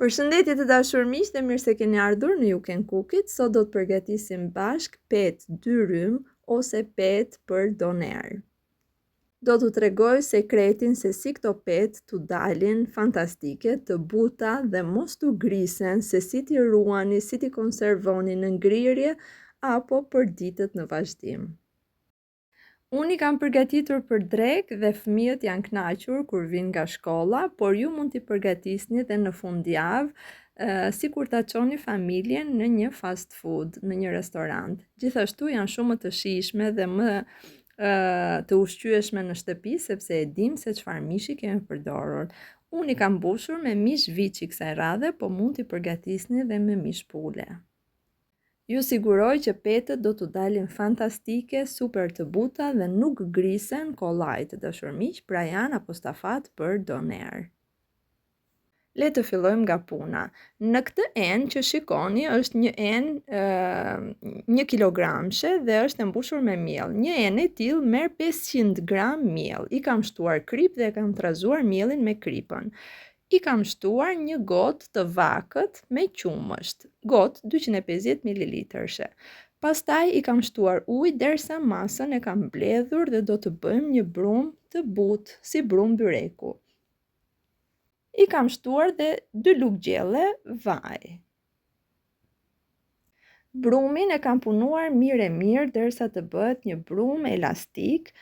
Përshëndetje të dashur miq dhe mirë se keni ardhur në You Can Cook It. Sot do të përgatisim bashkë petë dyrym ose petë për doner. Do t'u tregoj sekretin se si këto petë t'u dalin fantastike, të buta dhe mos t'u grisen, se si t'i ruani, si t'i konservoni në ngrirje apo për ditët në vazhdim. Unë i kam përgatitur për drekë dhe fëmijët janë kënaqur kur vijnë nga shkolla, por ju mund t'i përgatisni dhe në fundjavë, sikur ta çoni familjen në një fast food, në një restorant. Gjithashtu janë shumë më të shijshme dhe më të ushqyeshme në shtëpi sepse e dimë se çfarë mishi kemi përdorur. Unë i kam mbushur me mish viçi kësaj radhe, po mund t'i përgatisni dhe me mish pule. Ju siguroj që petët do t'u dalin fantastike, super të buta dhe nuk grisen kollaj të dashur miq, pra janë apostafat për doner. Le të fillojmë nga puna. Në këtë enë që shikoni është një enë një kilogramshe dhe është e mbushur me miell. Një enë e tillë merr 500 gram miell. I kam shtuar kripë dhe e kam trazuar miellin me kripën. I kam shtuar një gotë të vakët me qumësht, gotë 250 mililitërshe. Pastaj i kam shtuar ujë derisa masën e kam mbledhur dhe do të bëjmë një brumë të butë, si brumë byreku. I kam shtuar dhe 2 lugë gjelle vaj. Brumin e kam punuar mirë e mirë derisa të bëhet një brumë elastik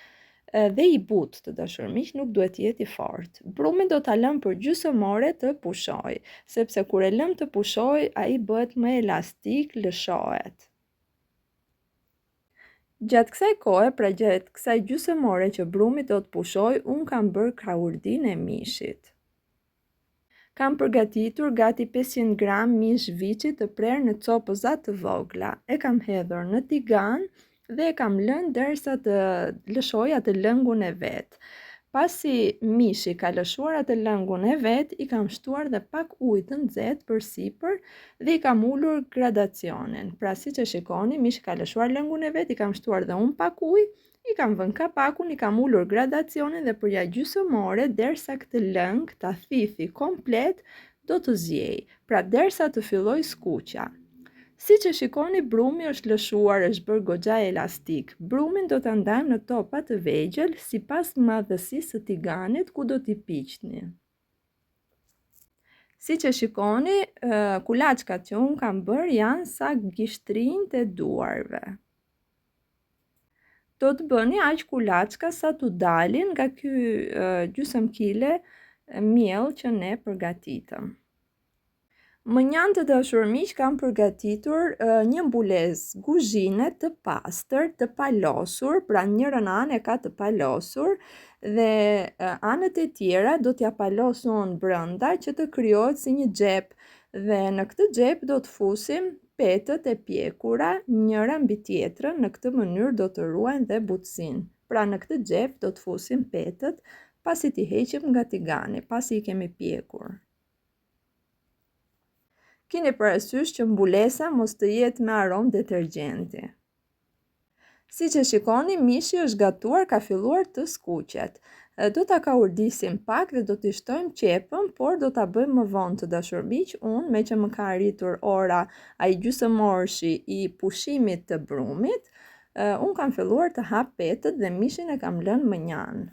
dhe i butë të dashur miq, nuk duhet të jetë i fortë. Brumin do ta lëmë për gjysmë ore të pushojë, sepse kur e lëmë të pushojë, ai bëhet më elastik, lëshohet. Gjatë kësaj kohe, pra gjatë kësaj gjysmë ore që brumi do të pushojë, unë kam bërë kaurdinë e mishit. Kam përgatitur gati 500 gram mish viçi të prerë në copëza të vogla. E kam hedhur në tigan dhe e kam lënë derisa të lëshojë atë lëngun e vet. Pasi mishi ka lëshuar atë lëngun e vet, i kam shtuar dhe pak ujë të nxehtë përsipër dhe i kam ulur gradacionin. Pra siç e shikoni, mishi ka lëshuar lëngun e vet, i kam shtuar dhe unë pak ujë I kam vënë kapakun, i kam ulur gradacionin dhe për ja gjysmë ore derisa këtë lëng ta thithi komplet do të ziejë, pra derisa të fillojë skuqja. Siç e shikoni brumi është lëshuar, është bërë goxha elastik. Brumin do ta ndajmë në topa të vegjël sipas madhësisë së tiganit ku do t'i piqni. Siç e shikoni, kulaçkat që unë kam bërë janë sa gishtrinjtë e duarve. Do të bëni aq kulaçka sa t'u dalin nga ky gjysëm kile miell që ne përgatitëm. Mënjanë të dashur miq kam përgatitur një mbulesë guzhine të pastër, të palosur, pra njërën anë e ka të palosur dhe anët e tjera do t'ia palos unë brenda që të krijohet si një xhep dhe në këtë xhep do të fusim petët e pjekura njëra mbi tjetrën, në këtë mënyrë do të ruajnë dhe butësinë. Pra në këtë xhep do të fusim petët pasi t'i heqim nga tigani, pasi i kemi pjekur. Kini parasysh që mbulesa mos të jetë me aromë detergjenti. Siç e shikoni, mishi është gatuar, ka filluar të skuqet. Do ta kaurdisim pak dhe do t'i shtojmë qepën, por do ta bëjmë më vonë të dashur miq. Unë, meqë më ka arritur ora ai gjysmorëshi i pushimit të brumit, unë kam filluar të hap petët dhe mishin e kam lënë mënjanë.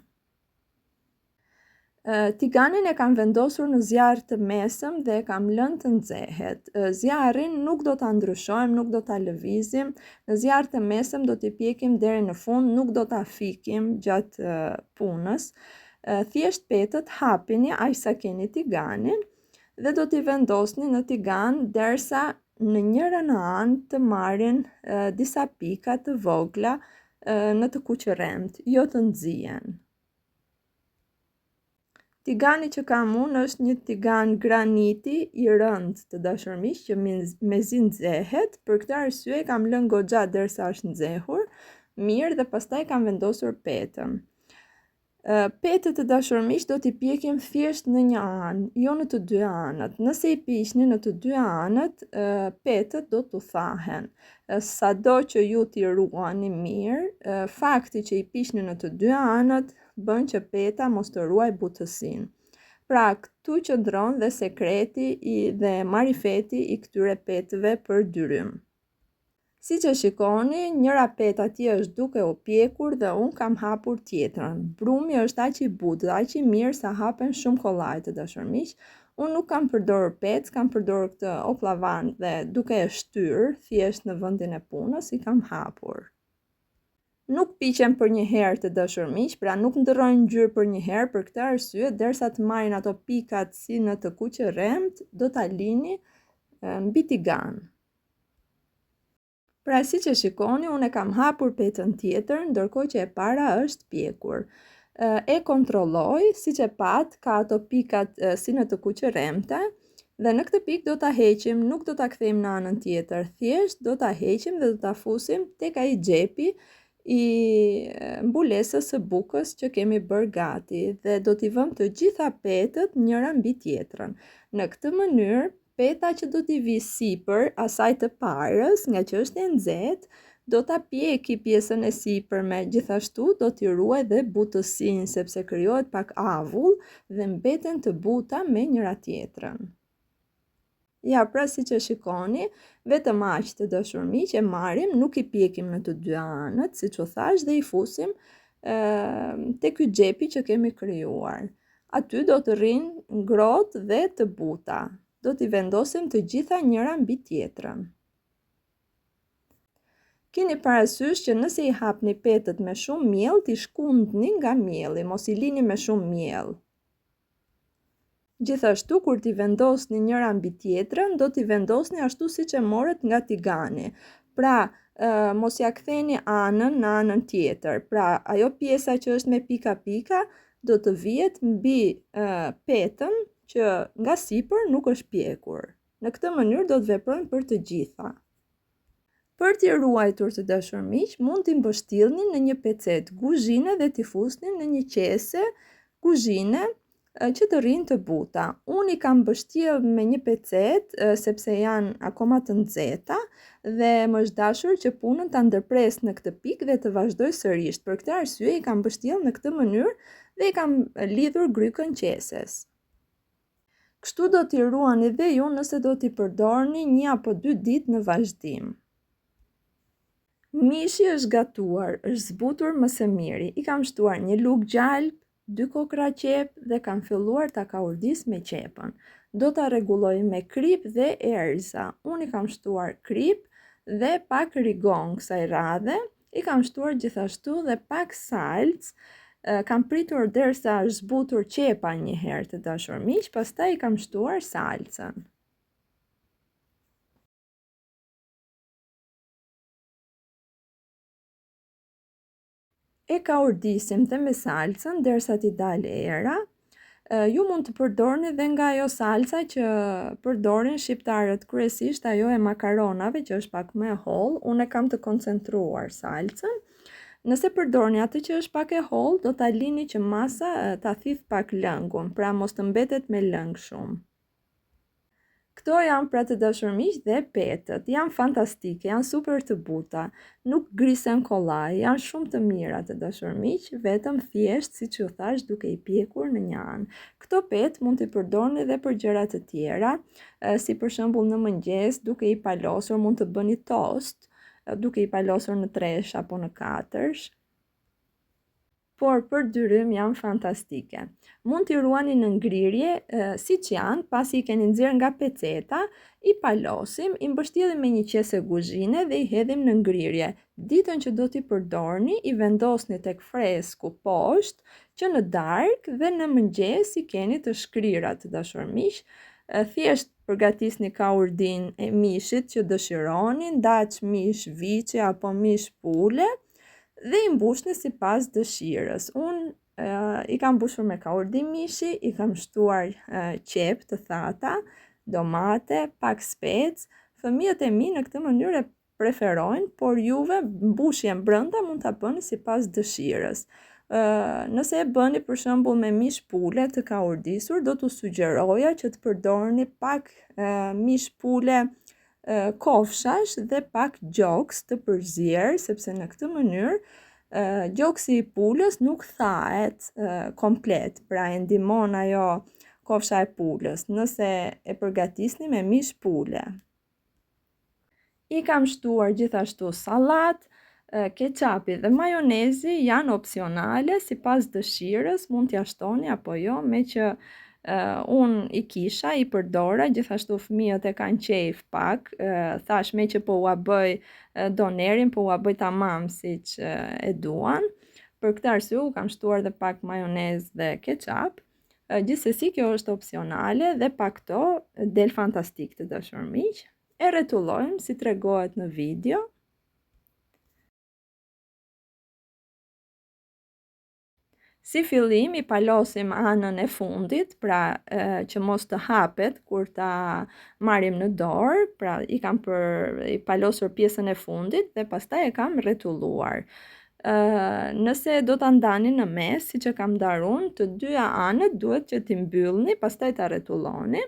Tiganin e kam vendosur në zjarr të mesëm dhe e kam lënë të nxehet. Zjarrin nuk do ta ndryshojmë, nuk do ta lëvizim. Në zjarr të mesëm do t'i pjekim deri në fund, nuk do ta fikim gjatë punës. Thjesht petët hapini aq sa keni tiganin dhe do t'i vendosni në tigan derisa në njërën anë të marrin disa pika të vogla në të kuqërremtë, jo të nxihen. Tigani që kam unë është një tigan graniti i rëndë të dashur miq që mezi nxehet, për këtë arsye kam lënë goxha derisa është nxehur mirë dhe pastaj kam vendosur petën. Petët të dashur miq do t'i pjekim thjesht në një anë, jo në të dy anët. Nëse i piqni në të dy anët, petët do t'u thahen. Sado që ju t'i ruani mirë, fakti që i piqni në të dy anët bën që peta mos të ruajë butësinë. Pra, këtu qëndron dhe sekreti i dhe marifeti i këtyre petëve për dyrym. Siç e shikoni, njëra petë atje është duke u pjekur dhe unë kam hapur tjetrën. Brumi është aq i butë dhe aq i mirë sa hapen shumë kollaj të dashur miq. Unë nuk kam përdorur pec, kam përdorur këtë okllavan dhe duke e shtyrë thjesht në vendin e punës i kam hapur. Nuk piqen përnjëherë të dashur miq, pra nuk ndërrojnë ngjyrë përnjëherë për këtë arsye, derisa të marrin ato pikat si në të kuqërremtë, do ta lini mbi tigan. Pra siç e shikoni, unë e kam hapur petën tjetër, ndërkohë që e para është pjekur. E kontrolloj, siç e patë, ka ato pikat si në të kuqërremte, dhe në këtë pikë do ta heqim, nuk do ta kthejmë në anën tjetër, thjesht do ta heqim dhe do ta fusim tek ai xhepi i mbulesës së bukës që kemi bërë gati dhe do t'i vëmë të gjitha petët njëra mbi tjetrën. Në këtë mënyrë, Peta që do t'i vijë sipër asaj të parës, ngaqë është e nxehtë, do ta pjeki pjesën e sipërme, gjithashtu do t'i ruajë dhe butësinë, sepse krijohet pak avull dhe mbeten të buta me njëra tjetrën. Ja, pra siç e shikoni, vetëm aq të dashur miq e marrim, nuk i pjekim në të dy anët, siç u thashë, dhe i fusim te ky xhepi që kemi krijuar. Aty do të rrinë ngrohtë dhe të buta. Do t'i vendosim të gjitha njëra mbi tjetrën. Kini parasysh që nëse i hapni petët me shumë miell, t'i shkundni nga mielli, mos i lini me shumë miell. Gjithashtu kur t'i vendosni njëra mbi tjetrën, do t'i vendosni ashtu siç e morët nga tigani. Pra, mos ia ktheni anën në anën tjetër. Pra, ajo pjesa që është me pika pika do të vihet mbi petën që nga sipër nuk është pjekur. Në këtë mënyrë do të veprojmë për të gjitha. Për t'i ruajtur të dashur miq, mund t'i mbështillni në një pecetë kuzhine dhe t'i fusni në një qese kuzhine që të rrinë të buta. Unë i kam mbështjellë me një pecetë sepse janë akoma të nxehta dhe më është dashur që punën ta ndërpres në këtë pikë dhe të vazhdoj sërish. Për këtë arsye i kam mbështjellë në këtë mënyrë dhe i kam lidhur grykën qeses. Kështu do t'i ruani dhe ju nëse do t'i përdorni një apo dy ditë në vazhdim. Mishi është gatuar, është zbutur më së miri. I kam shtuar një lugë gjalpë, dy kokrra qepë dhe kam filluar ta kaurdis me qepën. Do ta rregulloj me kripë dhe erëza. Unë i kam shtuar kripë dhe pak rigon kësaj radhe. I kam shtuar gjithashtu dhe pak salcë. Kam pritur derisa është zbutur qepa një herë të dashur miq, pastaj i kam shtuar salcën. E kaurdisim dhe me salcën derisa t'i dalë era. Ju mund të përdorni dhe nga ajo salca që përdorin shqiptarët kryesisht ajo e makaronave që është pak më e hollë. Unë e kam të koncentruar salcën. Nëse përdorni atë që është pak e hollë, do ta lini që masa ta thithë pak lëngun, pra mos të mbetet me lëng shumë. Këto janë pra të dashur miq dhe petët. Janë fantastike, janë super të buta. Nuk grisen kollaj, janë shumë të mira të dashur miq, vetëm thjesht siç ju thashë duke i pjekur në një anë. Këto petë mund t'i përdorni dhe për gjëra të tjera, si për shembull në mëngjes duke i palosur mund të bëni tost, duke i palosur në tresh apo në katërsh. Por për dyrym janë fantastike. Mund t'i ruani në ngrirje siç janë, pasi i keni nxjerrë nga peceta, i palosim, i mbështjellim me një qese kuzhine dhe i hedhim në ngrirje. Ditën që do t'i përdorni, i vendosni tek fresku poshtë, që në darkë dhe në mëngjes i keni të shkrira të dashur miq. Thjesht përgatisni kaurdinë e mishit që dëshironi, ndaç mish viçi apo mish pule, dhe i mbushni sipas dëshirës. Unë i kam mbushur me kaurdi mishi, i kam shtuar qepë të thata, domate, pak spec. Fëmijët e mi në këtë mënyrë e preferojnë, por juve mbushjen brenda mund ta bëni sipas dëshirës. Nëse e bëni për shembull me mish pule të kaurdisur, do t'u sugjeroja që të përdorni pak mish pule kofshash dhe pak gjoks të përzier, sepse në këtë mënyrë gjoksi i pulës nuk thahet komplet, pra e ndihmon ajo. Kofsha e pulës, nëse e përgatisni me mish pule. I kam shtuar gjithashtu sallatë, keçapi dhe majonezi janë opsionale sipas dëshirës, mund t'ja shtoni apo jo, meqë unë i kisha, i përdora, gjithashtu fëmijët e kanë qejf pak, thashë meqë po ua bëj donerin, po ua bëj tamam siç e duan. Për këtë arsye u kam shtuar dhe pak majonezë dhe keçap. Gjithsesi kjo është opsionale dhe pa këto del fantastik të dashur miq. E rrotullojmë si tregohet në video. Si fillim i palosim anën e fundit, pra e, që mos të hapet kur ta marrim në dorë, pra i kam për i palosur pjesën e fundit dhe pastaj e kam rrotulluar. Ë, nëse do ta ndani në mes, siç e kam ndarë unë, të dyja anët duhet që t'i mbyllni, pastaj ta rrotulloni.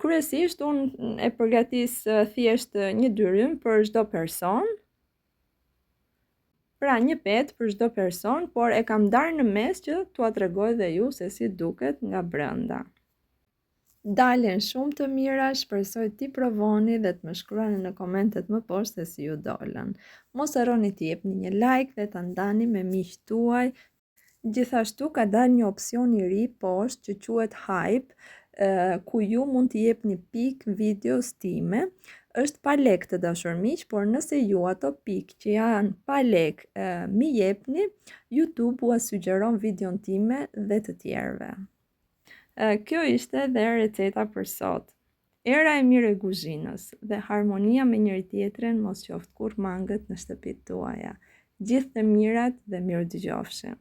Kryesisht unë e përgatis thjesht një dyrym për çdo person, Pra një petë për çdo person, por e kam ndarë në mes që t'ua tregoj dhe ju se si duket nga brenda. Dalin shumë të mira, shpresoj t'i provoni dhe të më shkruani në komentet më poshtë se si ju dolën. Mos harroni t'i jepni një like dhe ta ndani me miqtë tuaj. Gjithashtu ka dalë një opsion i ri poshtë që quhet Hype, ku ju mund t'i jepni pikë videos time. Është pa lek të dashur miq, por nëse ju ato pikë që janë pa lek m'i jepni, YouTube ua sugjeron videon time dhe të tjerëve. Kjo ishte dhe receta për sot. Era e mirë e kuzhinës dhe harmonia me njëri-tjetrin mos qoftë kurrë mangët në shtëpitë tuaja. Gjithë të mirat dhe mirudëgjofshim.